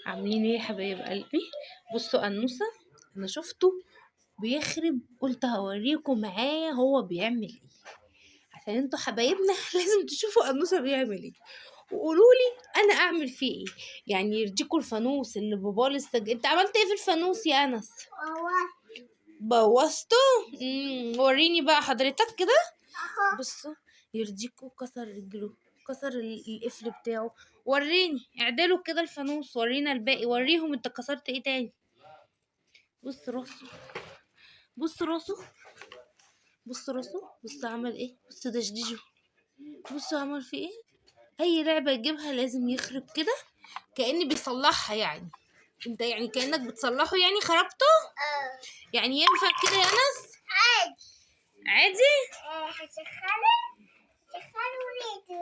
عاملين ايه يا حبايب قلبي؟ بصوا انوسه، انا شفته بيخرب، قلت هوريكم معايا هو بيعمل ايه، عشان انتوا حبايبنا لازم تشوفوا انوسه بيعمل ايه وقولوا لي انا اعمل فيه ايه. يعني يرضيكوا الفانوس اللي بابا لسه انت عملت ايه في الفانوس يا انس؟ بوظته. وريني بقى حضرتك كده. بصوا يرضيكوا كسر رجله، كسر القفل بتاعه. وريني اعدلوا كده الفانوس، ورينا الباقي، وريهم انت كسرت ايه تاني. بص راسه، بص راسه، بص راسه، بص عمل ايه، بص دشدشه، بص عمل فيه ايه. اي لعبه يجيبها لازم يخرب كده، كأن بيصلحها. يعني انت يعني كأنك بتصلحه، يعني خربته. يعني ينفع كده يا انس؟ عادي. عادي؟ هشغله ليه؟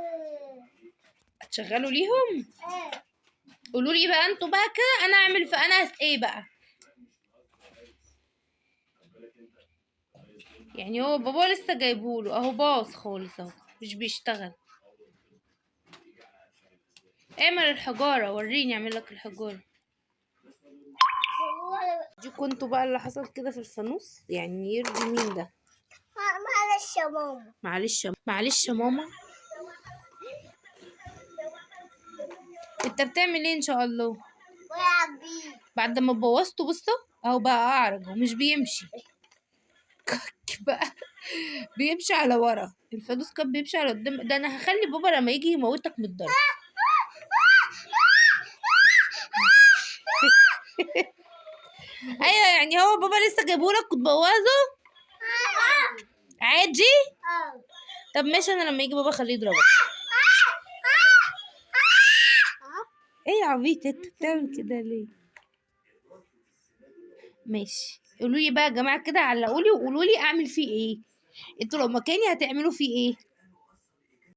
هتشغله ليهم؟ قولوا لي بقى انتوا بقى كده انا اعمل في انس ايه بقى؟ يعني هو بابا لسه جايبهوله اهو، باظ خالص اهو، مش بيشتغل. اعمل الحجارة، وريني اعمل لك الحجارة. دي كنتوا بقى اللي حصل كده في الفانوس. يعني يرضي مين ده؟ معلش يا ماما، معلش يا، معلش يا ماما. انت بتعمل ايه ان شاء الله؟ بلعب بيه. بعد ما بوظته بصوا اهو بقى اعرج ومش بيمشي. بقى بيمشي على ورا، الفانوس كان بيمشي على قدام. ده انا هخلي بابا لما يجي يموتك من الضرب. ايوه يعني هو بابا لسه جايبهولك وتبوظه؟ عادي؟ طب ماشي، انا لما يجي بابا خليه يضربك. ايه يا عبيط انت بتعمل كده ليه؟ ماشي قولوا لي بقى يا جماعة كده، علقوا لي وقولوا لي اعمل فيه ايه. انتوا لو مكاني هتعملوا فيه ايه؟